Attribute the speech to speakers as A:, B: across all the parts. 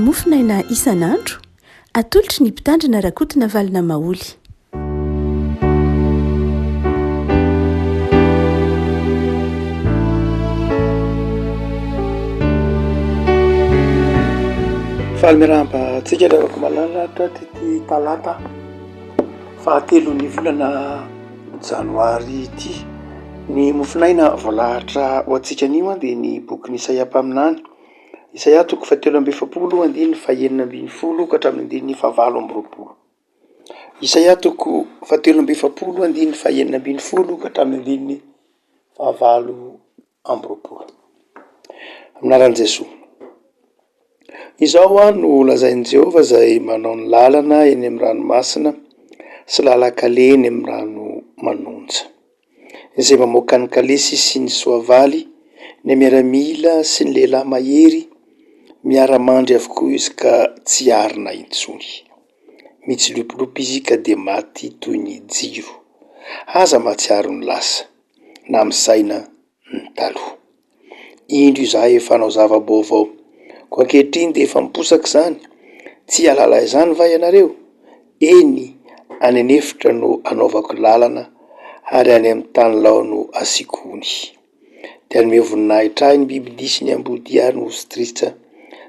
A: Mofonaina isan'andro, atolotry ny Mpitandrina Rakotonavalona Maholy.
B: Faly miarahaba antsika ry havako malala taty talata fahatelon'ny volana janoary ity. Ny mofonaina voalahatra ho antsika anio dia ny bokin'i Isaia mpaminany. Isaia toko fahatelo amby 40 andininy fahenina ambin'ny folo ka hatramin'ny andininy fahavalo amby 20. Isaia toko fahatelo amby 40 andininy fahenina ambin'ny folo ka hatramin'ny andininy fahavalo amby 20. Amin'ny anaran'i Jesoa. Izao aho no lazain'i Jehovah izay manao ny lalana eny amin'ny ranomasina sy lalan-kaleha eny amin'ny rano manonja. Izay mamoaka ny kalesy sy ny soavaly, ny miaramila sy ny lehilahy mahery, miara-mandry avokoa izy ka tsy arina intsony. Mitsilopilopy izy ka dia maty toy ny jiro. Aza mahatsiaro ny lasa, na misaina ny taloha. Indro izahay efa hanao zava-baovao, koa ankehitriny dia efa miposaka izany, tsy hahalala izany va ianareo? Eny, any an'efitra no hanaovako lalana, ary any amin'ny tany lao no hasiako ony. Dia hanome voninahitra ahy ny bibidia sy ny ambodia ary ny ostrich,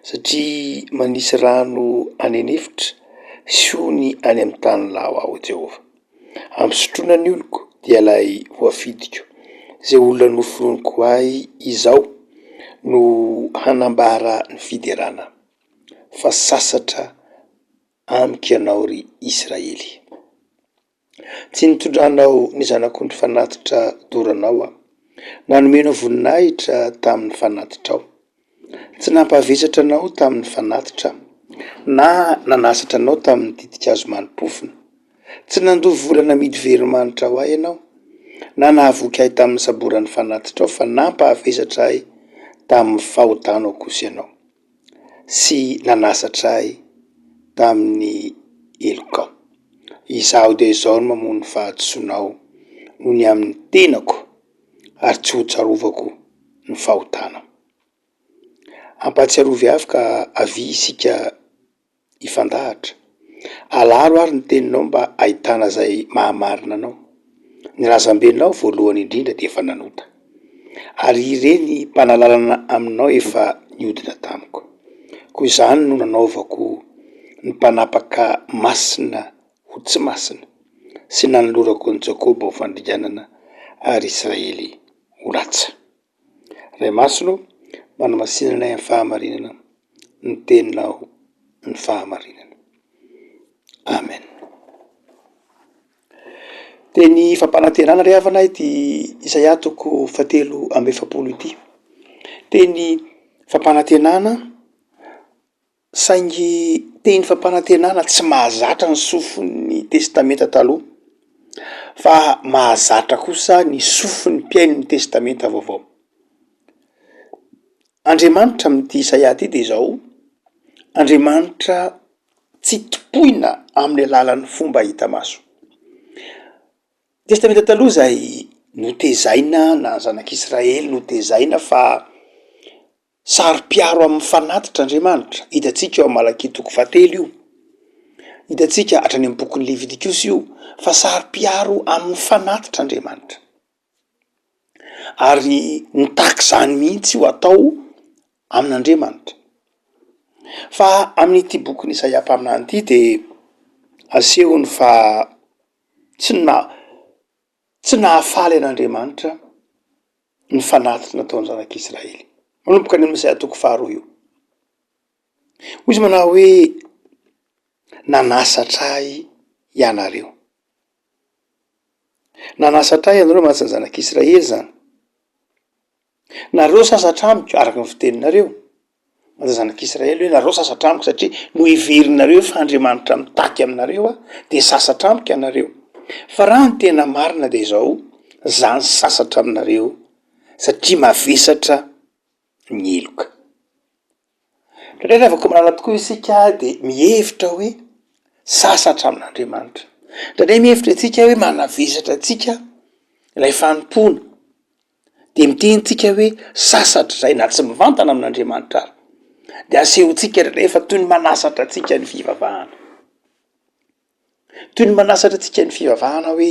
B: satria manisy rano any an'efitra sy ony any amin'ny tany lao aho, hoy Jehovah. Hampisotroina ny oloko dia ilay voafidiko, izay olona noforoniko ho ahy izao no hanambara ny fiderana, fa sasatra amiko ianao ry Israely. Tsy nitondranao ny zanak'ondry fanatitra doranao aho, na nomenao voninahitra tamin'ny fanatitrao. Tsy nampavesatra anao tamin'ny fanatitra aho, na nanasatra anao tamin'ny ditin-kazo mani-pofona. Tsy nandoa vola namidy veromanitra ho ahy ianao, na nahavoky ahy tamin'ny saboran'ny fanatitrao, fa nampahavesatra ahy tamin'ny fahotanao kosa ianao, sy nanasatra ahy tamin'ny helokao. Izaho dia izao no mamono ny fahadisoanao noho ny amin'ny tenako, ary tsy hotsarovako ny fahotana. Ampahatsiarovy avy ka avia isika hifandahatra. Alaro ary ny teninao mba hahitana izay mahamarina anao. Ny razambenao voalohany indrindra dia efa nanota, ary ireny mpanalalana aminao efa niodina tamiko. Koa izany no nanaovako ny mpanapaka masina ho tsy masina, sy nanolorako an'i Jakoba ho fandringanana ary Israely ho latsa. Ray Masina ô, manamasina anay amin'ny fahamarinana, ny teninao ny fahamarinana. Amen. Teny fampanantenana ry havana ity Isaia toko fahatelo amby 40 ity. Teny fampanantenana Saingy teny fampanantenana tsy mahazatra ny sofin'ny Testamenta Taloha, fa mahazatra kosa ny sofin'ny mpihaino ny Testamenta Vaovao. Andriamanitra amin'ity Isaia ity dia izao, Andriamanitra tsy tompoina amin'ny alalan'ny fomba hita maso. Testamenta Taloha izay notezaina na ny zanak'Israely notezaina fa Saro-piaro amin'ny fanatitra Andriamanitra. Hitantsika ao Malakia toko fahatelo io. Hitantsika hatrany amin'ny bokin'ny Levitikosy io fa saro-piaro amin'ny fanatitra Andriamanitra. Ary nitaky izany mihitsy io atao amin'Andriamanitra. Fa amin'ity bokin'i Isaia mpaminany ity dia asehony fa tsy na- tsy nahafaly an'Andriamanitra ny fanatitra nataon'ny zanak'Israely. Manomboka any amin'ny Isaia toko faharoa io. Hoy izy manao hoe nanasatra ahy ianareo. Nanasatra ahy ianareo mantsy ny zanak'Israely izany. Nareo sasatra amiko araka ny fiteninareo. Ny zanak'Israely hoe nareo sasatra amiko satria noheverinareo fa Andriamanitra mitaky aminareo aho de sasatra amiko ianareo. Fa raha ny tena marina de izao, za ny sasatra aminareo satria mavesatra ny heloka. Indraindray raha vao komanala tokoa isika de mihevitra hoe sasatra amin'Andriamanitra. Indraindray mihevitra isika hoe manavesatra antsika ilay fanompoana. De miteny tsika hoe sasatra zay na tsy mivantana amin'Andriamanitra ary. De asehontsika rehefa toy ny manasatra antsika ny fivavahana. Toy ny manasatra antsika ny fivavahana hoe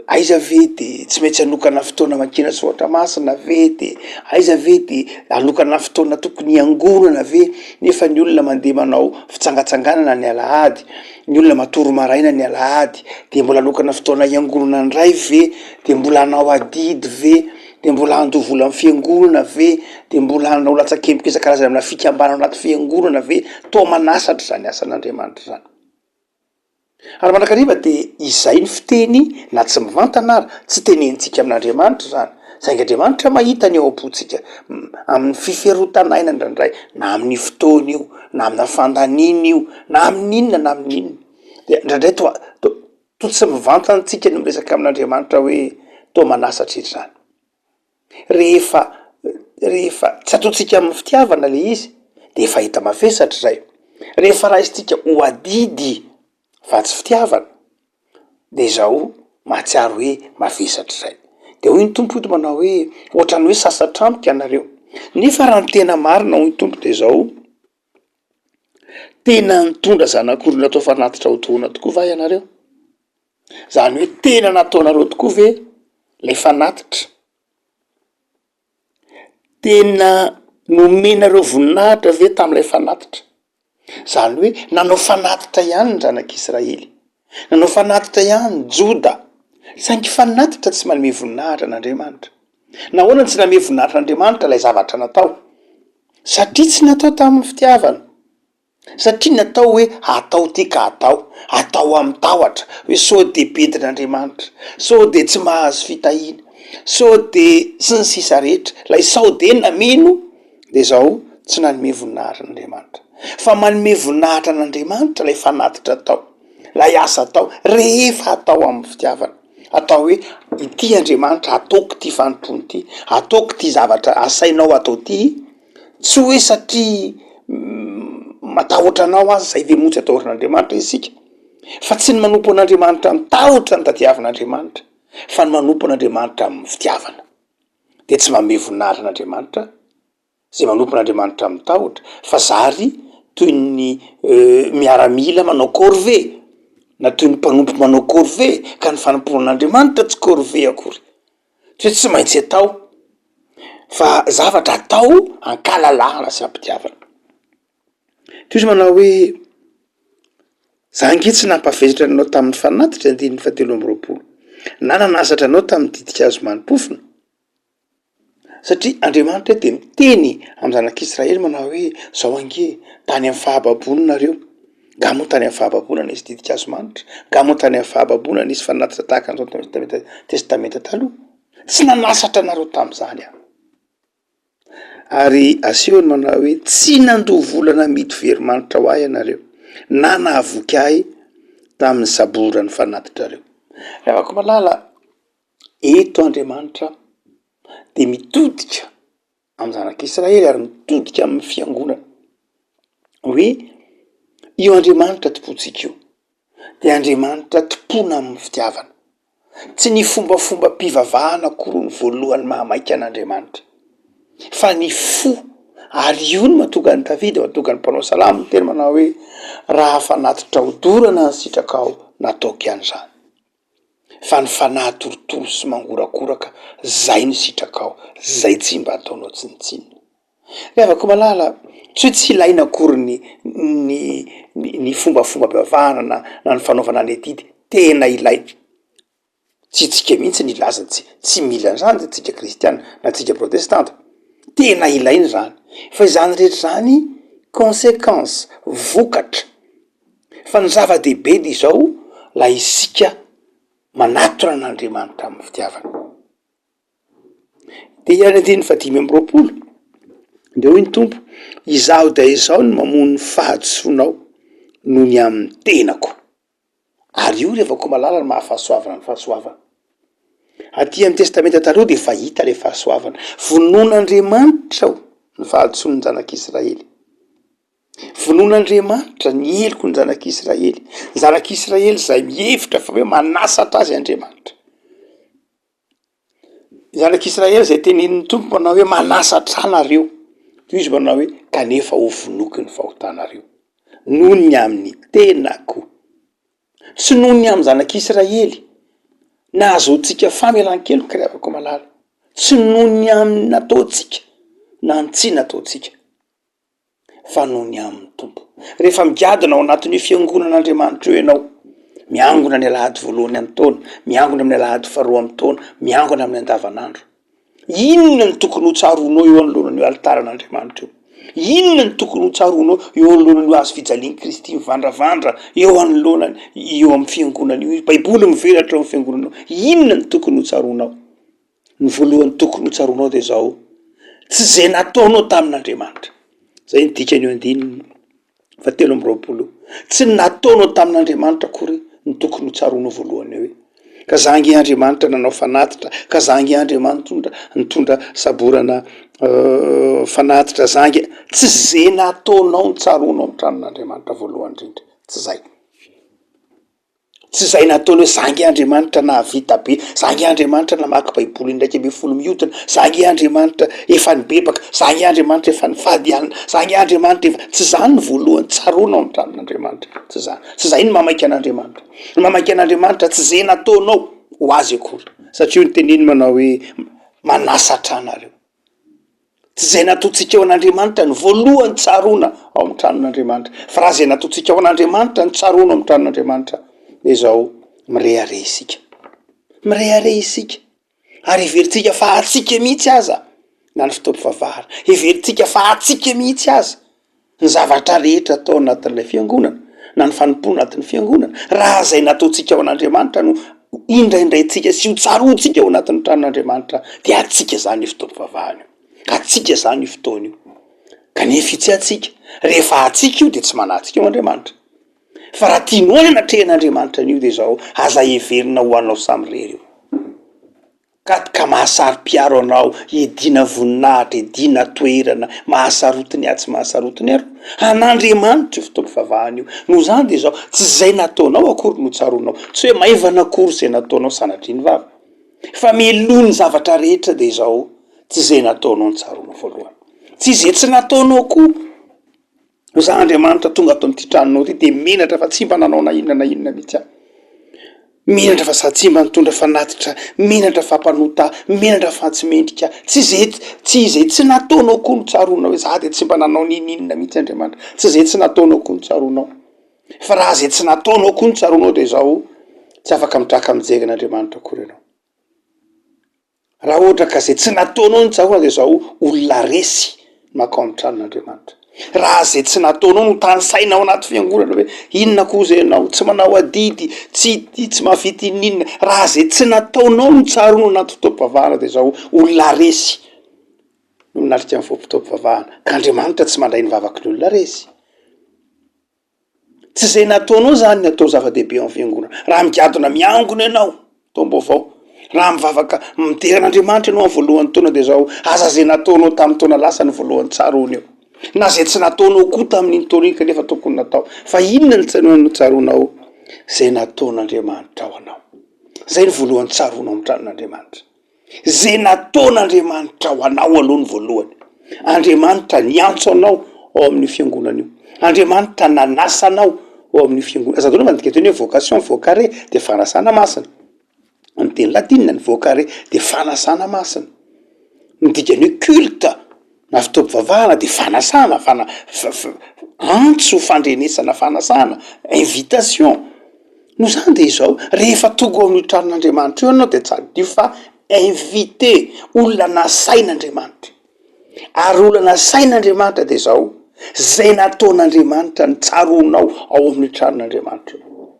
B: aiza ve de tsy maintsy hanokana fotoana hamakiana soratra masina ve de aiza ve de hanokana fotoana tokony hiangonana ve nefa ny olona mandeha manao fitsangatsanganana ny alahady, ny olona matory maraina ny alahady de mbola hanokana fotoana hiangonana indray ve de mbola hanao adidy ve de mbola handoa vola amin'ny fiangonana ve de mbola hanao latsakemboka isan-karazany amina fikambanana anaty fiangonana ve? Toa manasatra izany asan'Andriamanitra izany. Ary mandrakariva dia izay ny fiteny na tsy mivantana ary, tsy tenenintsika amin'Andriamanitra izany, saingy Andriamanitra mahita ny ao am-pontsika, amin'ny fiferotan'aina indraindray, na amin'ny fotoana io, na amina fandaniana io, na amin'inona na amin'inona, dia indraindray toa toa toa tsy mivantana tsika ny miresaka amin'Andriamanitra hoe toa manasatra izy izany. Rehefa rehefa tsy ataontsika amin'ny fitiavana le izy de efa hita mavesatra izay, rehefa raisintsika ho adidy fa tsy fitiavana de izao mahatsiaro hoe mavesatra izay, de hoy ny Tompo eto manao hoe ohatran'ny hoe sasatra amiko ianareo, nefa raha ny tena marina hoy ny Tompo de izao, tena nitondra zanak'olona atao fanatitra ho tohina tokoa va ianareo? Zany hoe tena nataonareo tokoa ve lay fanatitra? Tena nomenareo voninahitra ve tamin'ilay fanatitra? Zany hoe nanao fanatitra ihany ny zanak'Israely, nanao fanatitra ihany ny Joda, saingy fanatitra tsy manome voninahitra an'Andriamanitra. Nahoana no tsy nanome voninahitra an'Andriamanitra ilay zavatra natao? Satria tsy natao tamin'ny fitiavana. Satria natao hoe atao ty ka atao, atao amin'ny tahotra hoe sao de bedin'Andriamanitra, sao de tsy mahazo fitahiana, sao de sy ny sisa rehetra, ilay sao de nameno de zao tsy nanome voninahitra an'Andriamanitra. Fa manome voninahitra an'Andriamanitra ilay fanatitra atao, ilay asa atao rehefa atao amin'ny fitiavana. Atao hoe ity Andriamanitra ataoko ty fanompoana ity, ataoko ty zavatra asainao atao ty, Tsy hoe satria matahotra anao aho zay ve moa tsy atahoran'Andriamanitra isika? Fa tsy ny manompo an'Andriamanitra amin'ny tahotra no tadiavin'Andriamanitra fa ny manompo an'Andriamanitra amin'ny fitiavana. De tsy manome voninahitra an'Andriamanitra zay manompo an'Andriamanitra amin'ny tahotra fa zary toy ny miaramila manao corvée na toy ny mpanompo manao corvée ka ny fanompoana an'Andriamanitra tsy corvée akory. Tsy hoe tsy maintsy atao fa zavatra atao an-kalalahana sy am-pitiavana. Toy izy manao hoe, za ange tsy nampavezatra anao tamin'ny fanatitra andininy fahatelo amby roapolo, na nanasatra anao tamin'ny ditin-kazo mani-pofona. Satria Andriamanitra dia miteny amin'ny zanak'Israely manao hoe, zao ange tany amin'ny fahababoana nareo. Nga moa tany amin'ny fahababoana nisy ditin-kazo manitra? Nga moa tany amin'ny fahababoana nisy fanatitra tahaka an'izao tao amin'ny Testamenta Taloha? Tsy nanasatra anareo tamin'izany aho. Ary asehony manao hoe, tsy nandoa vola namidy veromanitra ho ahy ianareo, na nahavoky ahy tamin'ny saboran'ny fanatitrareo. Ry havako malala, eto Andriamanitra dia mitodika amin'ny zanak'Israely ary mitodika amin'ny fiangonana hoe io Andriamanitra tompontsika io dia Andriamanitra tompoina amin'ny fitiavana. Tsy ny fombafombam-pivavahana akory no voalohany mahamaika an'Andriamanitra fa ny fo, ary io no mahatonga an'i Davida, mahatonga ny mpanao salamo miteny manao hoe raha fanatitra hodorana ny sitrakao nataoko ihany izany. Fa ny fanahy torotoro sy mangorakoraka, zay no sitrakao, zay tsy mba ataonao tsinontsinona. Ry havako malala, tsy hoe tsy ilaina akory ny ny ny fombafombam-pivavahana na na ny fanaovana ny adidy, tena ilaina. Tsy itsika mihitsy ny hilaza tsy tsy mila an'izany tsika kristiana na tsika protestanta, tena ilaina izany, fa izany rehetra izany consequence, vokatra. Fa ny zava-dehibe dia izao, ilay isika manatona an'Andriamanitra amin'ny fitiavana. Dia any andininy fahadimy amby roapolo, dia hoy ny Tompo, Izaho dia izaho no mamono ny fahadisoanao noho ny amin'ny tenako. Ary io ry havako malala no maha fahasoavana ny fahasoavana. Aty amin'ny testamenta taloha dia efa hita ilay fahasoavana. Vonoin'Andriamanitra ao ny fahadisoan'ny zanak'Israely. Vonoin'Andriamanitra ny heloky ny zanak'Israely. Ny zanak'Israely izay mihevitra fa hoe manasatra azy Andriamanitra. Ny zanak'Israely izay tenenin'ny Tompo manao hoe manasatra anareo. Toy izy manao hoe, kanefa hovonoiko ny fahotanareo, noho ny amin'ny tenako. Tsy noho ny amin'ny zanak'Israely, nahazoantsika famelan-keloka ry havako malala. Tsy noho ny amin'ny nataontsika na ny tsy nataontsika. Fa noho ny amin'ny Tompo. Rehefa migadona ao anatin'io fiangonan'Andriamanitra io ianao, miangona ny alahady voalohany amin'ny taona, miangona amin'ny alahady faharoa amin'ny taona, miangona amin'ny andavanandro. Inona no tokony ho tsaroanao eo anoloanan'io alitaran'Andriamanitra io? Inona no tokony ho tsaroanao eo anoloanan'io hazo fijalian'i Kristy mivandravandra eo anoloanany, eo amin'ny fiangonana io, Baiboly mivelatra eo amin'ny fiangonana io? Inona no tokony ho tsaroanao? Ny voalohany tokony ho tsaroanao dia izao, tsy izay nataonao tamin'Andriamanitra. Izay ny dikan'io andininy fahatelo amby 20 io. Tsy ny nataonao tamin'Andriamanitra akory no tokony ho tsaroanao voalohany hoe, ka za ange Andriamanitra nanao fanatitra, ka za ange Andriamanitra nitondra saborana fanatitra, za ange. Tsy izay nataonao no tsaroanao amin'ny tranon'Andriamanitra voalohany indrindra, tsy izay. Tsy izay nataony hoe za ange Andriamanitra nahavita be, za ange Andriamanitra namaky baiboly 11 mihodina, za ange Andriamanitra efa nibebaka, za ange Andriamanitra efa nifady hanina, za ange Andriamanitra efa, tsy izany ny voalohany tsaroana ao an-tranon'Andriamanitra, tsy izany, tsy izay ny mahamaika an'Andriamanitra, ny mahamaika an'Andriamanitra tsy izay nataonao ho azy akory, satria io ny teniny manao hoe manasatra anareo. Tsy izay nataontsika ho an'Andriamanitra no voalohany tsaroana ao amin'ny tranon'Andriamanitra, fa raha izay nataontsika ho an'Andriamanitra no tsaroana ao amin'ny tranon'Andriamanitra, dia izao, mirehareha isika. Mirehareha isika, ary heverintsika fa antsika mihitsy aza na ny fotoam-pivavahana, heverintsika fa antsika mihitsy aza ny zavatra rehetra atao anatin'ilay fiangonana, na ny fanompoana anatin'ny fiangonana, raha izay nataontsika ho an'Andriamanitra no indraindraintsika sy ho tsaroantsika ao anatin'ny tranon'Andriamanitra, dia antsika izany io fotoam-pivavahana io, antsika izany io fotoana io, kanefa io tsy antsika, rehefa antsika io dia tsy manatsika eo Andriamanitra, fa raha tianao ny anatrehan'Andriamanitra an'io dia izao, aza heverina ho anao samirery io. Ka ka mahasaro-piaro anao, hiadiana voninahitra, hiadiana toerana, mahasarotiny atsy mahasarotiny aroa. An'Andriamanitra io fotoam-pivavahana io. Noho izany dia izao, tsy izay nataonao akory no tsaroanao, tsy hoe maivana akory izay nataonao sanatria ny vava, fa mialoha ny zavatra rehetra dia izao, tsy izay nataonao no tsaroanao voalohany, tsy izay tsy nataonao koa. Za Andriamanitra tonga ato amin'ity tranonao ity dia menatra fa tsy mba nanao na inona na inona mihitsy aho. Menatra fa za tsy mba nitondra fanatitra, menatra fa mpanota, menatra fa tsy mendrika. Tsy izay tsy izay tsy nataonao koa no tsaroanao hoe za dia tsy mba nanao n'inon'inona mihitsy Andriamanitra. Tsy izay tsy nataonao koa no tsaroanao. Fa raha izay tsy nataonao koa no tsaroanao dia izao, tsy afaka mitraka mijery an'Andriamanitra akory ianao. Raha ohatra ka zay tsy nataonao no tsaroana de zao olona resy makao amin'ny tranon'Andriamanitra. Raha zay tsy nataonao no tanisaina ao anaty fiangonana hoe inona koa zay ianao, tsy manao adidy, tsy ity, tsy mahavita ininona, raha zay tsy nataonao no tsaroana anaty fotoam-pivavahana de zao olona resy no manatrika ny fotoam-pivavahana, ka Andriamanitra tsy mandray ny vavaky ny olona resy. Tsy izay nataonao izany ny atao zava-dehibe ao amin'ny fiangonana. Raha migadona miangona ianao, taom-baovao, raha mivavaka midera an'Andriamanitra ianao amin'ny voalohan'ny taona dia izao, aza izay nataonao tamin'ny taona lasa no voalohany tsaroana eo. Na izay tsy nataonao koa tamin'iny taona iny kanefa tokony natao. Fa inona no tsy no tsaroanao? Izay nataon'Andriamanitra ho anao. Izay no voalohany tsaroanao amin'ny tranon'Andriamanitra. Izay nataon'Andriamanitra ho anao aloha ny voalohany. Andriamanitra niantso anao ao amin'io fiangonana io. Andriamanitra nanasa anao ao amin'io fiangonana. Aza adino fa ny dikanteny hoe vocation, vocare dia fanasana masina. Amin'ny teny latinina ny vocare dia fanasana masina. Ny dikany hoe culte na fotoam-pivavahana dia fanasana, fana- antso fandrenesana fanasana, invitation. Noho izany dia izao, rehefa tonga ao amin'io tranon'Andriamanitra io ianao dia tadidio fa invité, olona nasain'Andriamanitra. Ary olona nasain'Andriamanitra dia izao, izay nataon'Andriamanitra no tsaroanao ao amin'io tranon'Andriamanitra io.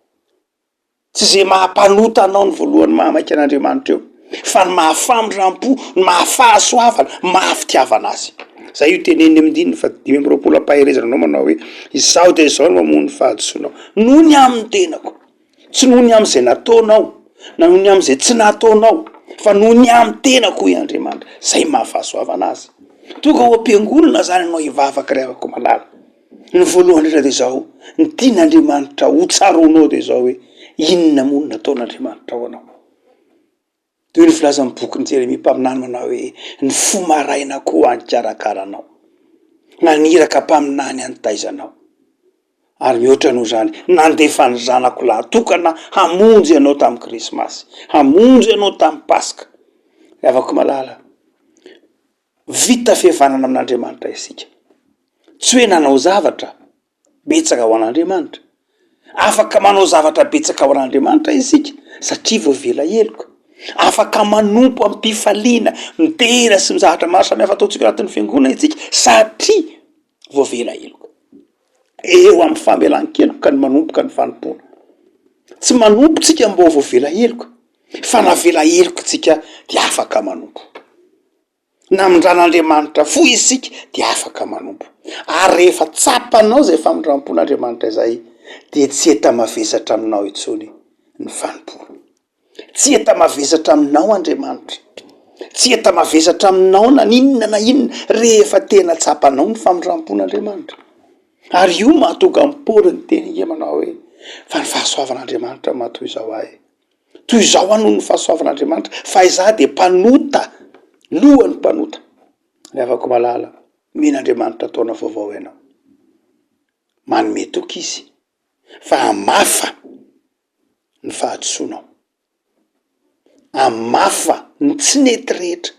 B: Tsy izay maha mpanota anao no voalohany mahamaika an'Andriamanitra eo, fa ny maha famindrampo, ny maha fahasoavana, maha fitiavana azy. Zay io teneniny amin'ny andininy faha 25 ampaherezana anao manao hoe, izaho dia izao no mamono ny fahadisoanao, noho ny amin'ny tenako, tsy noho ny amin'izay nataonao, na noho ny amin'izay tsy nataonao, fa noho ny amin'ny tenako hoy Andriamanitra, zay maha fahasoavana azy. Tonga ao am-piangonana zany ianao hivavaka ry havako malala. Ny voalohany indrindra dia izao, ny tian'Andriamanitra ho tsaroanao dia izao hoe, inona moa no nataon'Andriamanitra ho anao? Toy ny filazan'ny bokin'i Jeremia mpaminany manao hoe, ny fo maraina koa nikarakara anao. Naniraka mpaminany hanitaiza anao. Ary mihoatra noho izany, nandefa ny Zanako lahy tokana hamonjy anao tamin'ny Krismasy, hamonjy anao tamin'ny Paska. Ry havako malala, vita fihavanana amin'Andriamanitra isika. Tsy hoe nanao zavatra betsaka ho an'Andriamanitra. Afaka manao zavatra betsaka ho an'Andriamanitra isika satria voavela heloka. Afaka manompo amim-pifaliana, midera sy ny zavatra maro samihafa ataontsika anatin'ny fiangonana isika satria voavela heloka. Eo amin'ny famelan-keloka no manomboka ny fanompoana. Tsy manompo tsika mba ho voavela heloka, fa navela heloka tsika dia afaka manompo. Namindran'Andriamanitra fo isika dia afaka manompo. Ary rehefa tsapanao izay famindram-pon'Andriamanitra izay dia tsy enta-mavesatra aminao intsony ny fanompoana. Tsy enta-mavesatra aminao Andriamanitra. Tsy enta-mavesatra aminao na n'inona na inona rehefa tena tsapanao ny famindram-pon'Andriamanitra. Ary io mahatonga an'i Paoly niteny ange manao hoe, fa ny fahasoavan'Andriamanitra maha toy izao ahy. Toy izao aho noho ny fahasoavan'Andriamanitra, fa izaho dia mpanota, lohan'ny mpanota. Ry havako malala, omen'Andriamanitra taona vaovao ianao. Manome toky Izy fa hamafa ny fahadisoanao, hamafa ny tsy nety rehetra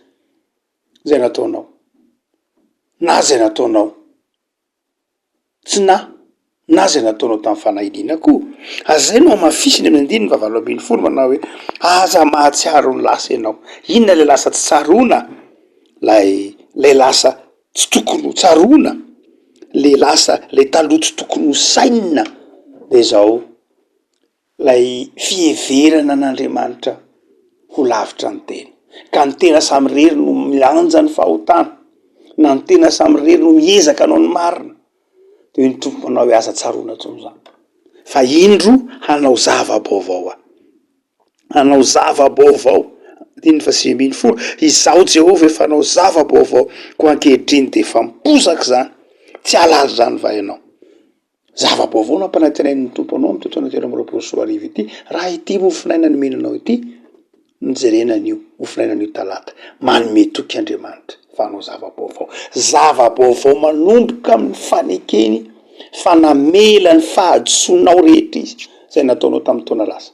B: izay nataonao, na izay nataonao tsy na na izay nataonao tamin'ny fanahiniana koa. Ary izay no hamafisiny amin'ny andininy fahavalo ambin'ny folo manao hoe, aza mahatsiaro ny lasa ianao. Inona ilay lasa tsy tsaroana? Ilay ilay lasa tsy tokony ho tsaroana, le lasa le taloha tsy tokony ho sainina de zao, lay fiheverana an'Andriamanitra ho lavitra ny tena, ka ny tena samirery no milanja ny fahotana, na ny tena samirery no miezaka hanao ny marina, de hoy ny Tompo manao hoe aza tsaroana intsony zany, fa indro hanao zava-baovao aho. Hanao zava-baovao. Andininy faha-19, Izaho Jehovah efa hanao zava-baovao, koa ankehitriny dia efa miposaka izany. Tsy hahalala izany va ianao? Zava-baovao no ampanantenain'ny Tompo anao amin'ity taona 2023 ity, raha ity mofonaina nomena anao ity no jerena anio, mofonaina anio talata. Manome toky Andriamanitra fa hanao zava-baovao. Zava-baovao manomboka amin'ny fanekeny fa namela ny fahadisoanao rehetra Izy, izay nataonao tamin'ny taona lasa.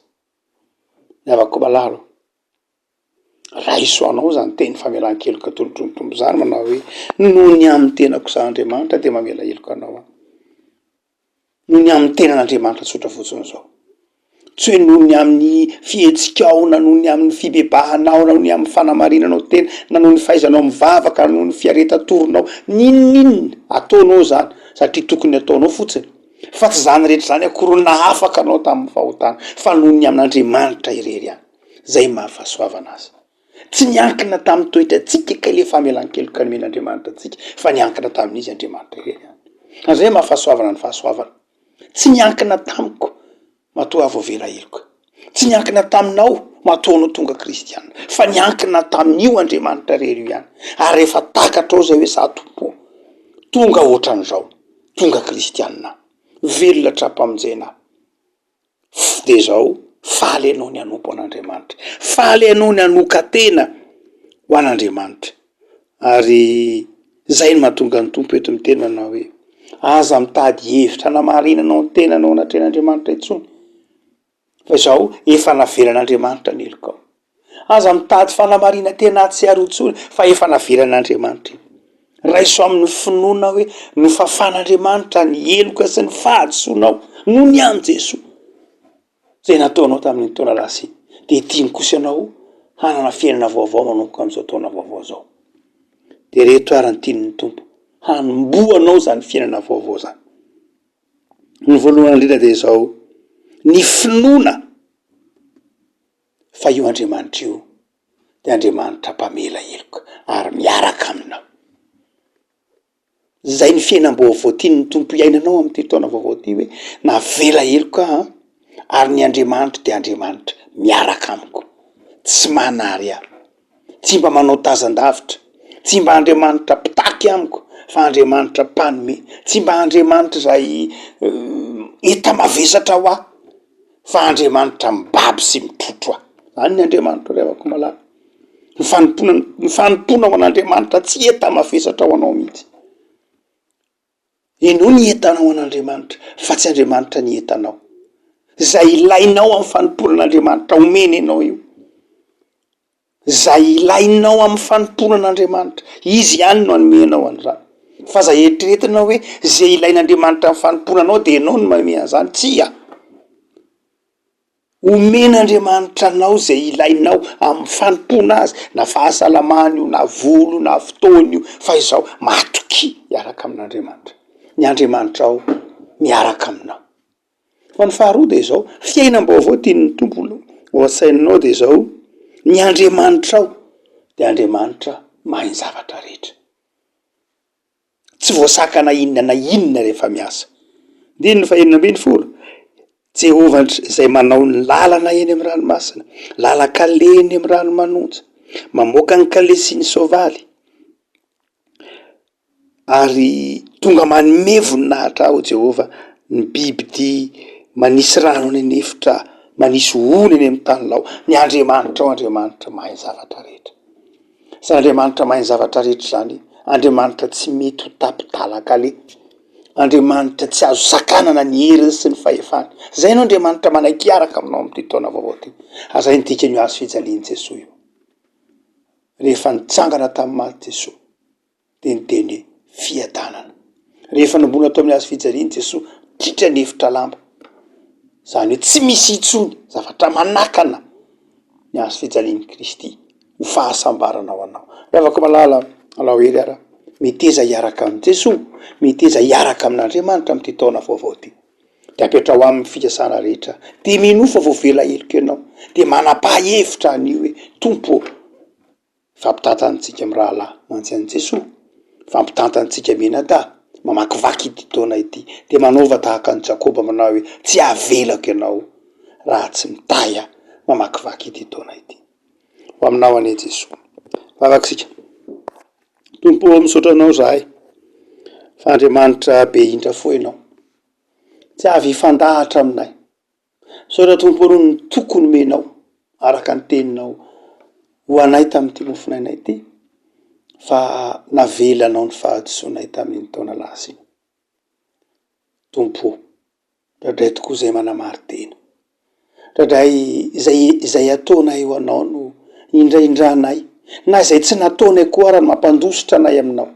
B: Ny havako malala ô, raiso anao izany teny famelan-keloka atolotry ny Tompo izany manao hoe, noho ny amin'ny tenako izaho Andriamanitra dia mamela heloka anao aho. Noho ny amin'ny tenan'Andriamanitra tsotra fotsiny izao. Tsy hoe noho ny amin'ny fihetsikao na noho ny amin'ny fibebahanao na noho ny amin'ny fanamarinanao tena na noho ny fahaizanao mivavaka na noho ny fiaretan-torinao, n'inon'inona ataonao izany satria tokony ataonao fotsiny. Fa tsy izany rehetra izany akory no nahafaka anao tamin'ny fahotana, fa noho ny amin'Andriamanitra irery ihany, izay maha fahasoavana azy. Tsy niankina tamin'ny toetrantsika kay le famelan-keloka nomen'Andriamanitra antsika, fa niankina tamin'izy Andriamanitra irery ihany. Ary izay maha fahasoavana ny fahasoavana. Tsy niankina tamiko matoa aho voavela heloka. Tsy niankina taminao matoa anao tonga kristiana, fa niankina tamin'io Andriamanitra irery io ihany. Ary rehefa takatrao izay hoe za Tompo ô, tonga ohatran'izao, tonga kristiana, velona tra-pamonjena aho, de izao, faly ianao ny hanompo an'Andriamanitra, faly ianao ny hanokan-tena ho an'Andriamanitra. Ary izay no mahatonga ny Tompo eto miteny manao hoe, aza mitady hevitra hanamarinanao ny tenanao anatrehan'Andriamanitra intsony, fa izao efa navelan'Andriamanitra ny helokao. Aza mitady fanamarinan-tena atsy sy aroa intsony, fa efa navelan'Andriamanitra iny. Raiso amin'ny finoana hoe nofafan'Andriamanitra ny heloka sy ny fahadisoanao noho ny amin'i Jesoa. Izay nataonao tamin'iny taona lasa iny, dia tiany kosa ianao hanana fiainana vaovao manomboka amin'izao taona vaovao izao. Dia ireto ary ny tian'ny Tompo hanombohanao izany fiainana vaovao izany. Ny voalohany indrindra dia izao, ny finoana fa io Andriamanitra io dia Andriamanitra mpamela heloka ary miaraka aminao. Zay ny fiainam-baovao tian'ny Tompo hiainanao amin'ity taona vaovao ity hoe navela heloka aho an, ary ny Andriamanitro dia Andriamanitra miaraka amiko, tsy manary ahy, tsy mba manao tazan-davitra, tsy mba Andriamanitra mpitaky amiko fa Andriamanitra mpanome, tsy mba Andriamanitra izay enta-mavesatra ho ahy fa Andriamanitra mibaby sy mitrotro ahy. Zany ny Andriamanitro ry havako malala. Ny fanompoana, ny fanompoana ho an'Andriamanitra tsy enta-mavesatra ho anao mihitsy. Ianao ny entanao an'Andriamanitra fa tsy Andriamanitra ny entanao. Izay ilainao amin'ny fanompoana an'Andriamanitra omeny anao io. Izay ilainao amin'ny fanompoana an'Andriamanitra, Izy ihany no hanome anao an'izany. Fa aza eritreretina hoe izay ilain'Andriamanitra amin'ny fanompoana anao dia ianao no manome an'izany, tsia. Omen'Andriamanitra anao izay ilainao amin'ny fanompoana Azy, na fahasalamana io, na vola io, na fotoana io, fa izao, matokia hiaraka amin'Andriamanitra. Ny Andriamanitrao miaraka aminao. Fa ny faharoa dia izao, fiainam-baovao tian'ny Tompo ho an-tsainao dia izao, ny Andriamanitrao dia Andriamanitra mahay ny zavatra rehetra. Tsy voasakana inona na inona rehefa miasa. Andininy fahenina ambin'ny folo, Jehovah izay manao ny lalana eny amin'ny ranomasina, lalan-kaleha eny amin'ny rano manonja, mamoaka ny kalesy sy ny soavaly, ary tonga manome voninahitra ahy, hoy Jehovah, ny bibidia manisy rano any an'efitra, manisy ony any amin'ny tany lao. Ny Andriamanitrao Andriamanitra mahay ny zavatra rehetra. Izany Andriamanitra mahay ny zavatra rehetra izany, Andriamanitra tsy mety ho tapi-dalan-kaleha, Andriamanitra tsy azo sakanana ny heriny sy ny fahefany. Izay no Andriamanitra manaiky hiaraka aminao amin'ity taona vaovao ity. Ary izay no dikan'io hazo fijalian'i Jesoa io. Rehefa nitsangana tamin'ny maty Jesoa dia niteny hoe fiadanana. Rehefa nombona tao amin'ny hazo fijaliana Jesoa, tritra ny efitra lamba. Izany hoe tsy misy intsony zavatra manakana ny hazo fijalian'i Kristy ho fahasambarana ho anao. Ry havako malala, alao hery ara, meteza hiaraka amin'i Jesoa, meteza hiaraka amin'Andriamanitra amin'ity taona vaovao ity. Dia apetraho aminy ny fikasana rehetra, dia minoa fa voavela heloka ianao, dia manapaha hevitra anio hoe, Tompo ô, Ifampitantantsika mirahalahy mantsy an'i Jesoa, ifampitantantsika mianadahy, mamakivaky ity taona ity, dia manaova tahaka an'i Jakoba manao hoe, tsy havelako ianao raha tsy mitahy ahy mamakivaky ity taona ity. Ho aminao anie Jesoa. Vavaka isika. Tompo ô, misaotra anao izahay fa Andriamanitra be indra fo ianao. Tsy avy hifandahatra aminay. Misaotra Tompo ô noho ny toky nomenao araka ny teninao ho anay tamin'ity mofonainay ity fa navelanao ny fahadisoanay tamin'iny taona lasa iny. Tompo ô, indraindray tokoa izay manamari-tena, indraindray izay izay ataonay ho anao no indraindranay na izay tsy nataonay koa ara no mampandositra anay aminao.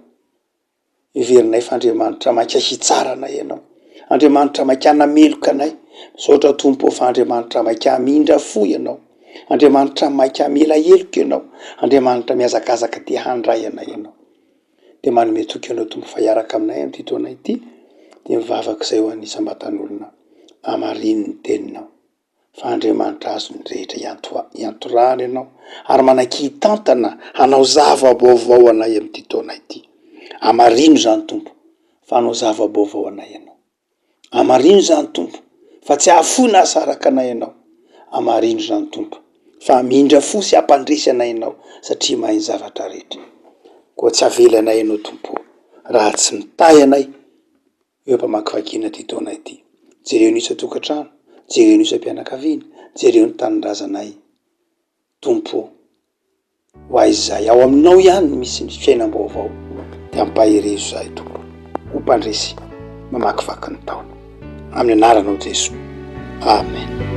B: Heverinay fa Andriamanitra maika hitsara anay Ianao. Andriamanitra maika hanameloka anay. Misaotra Tompo ô fa Andriamanitra maika hamindra fo Ianao. Andriamanitra maika hamela heloka Ianao. Andriamanitra mihazakazaka te handray anay Ianao. Dia manome toky Ianao Tompo fa hiaraka aminay amin'ity taona ity. Dia mivavaka izay ho an'ny isam-batan'olona. Hamarino ny teninao. Fa Andriamanitra azon'ny rehetra iantoha- iantorahana ianao, ary manaiky hitantana hanao zava-baovao anay amin'ity taona ity. Hamarino izany Tompo, fa hanao zava-baovao anay ianao. Hamarino izany Tompo, fa tsy hahafoy na hahasaraka anay ianao. Hamarino izany Tompo, fa hamindra fo sy hampandresy anay ianao, satria mahay ny zavatra rehetra. Koa tsy havelanay ianao Tompo ô, raha tsy mitahy anay eo am-pamakivakiana ity taona ity. Jereo ny isan-tokantrano, jereo ny isam-pianakaviana, jereo ny tanindrazanay Tompo ô. Ho aiza izahay? Ao aminao ihany no misy ny fiainam-baovao. Dia ampaherezo izahay Tompo ho mpandresy mamakivaky ny taona. Amin'ny anaranao Jesoa. Amen.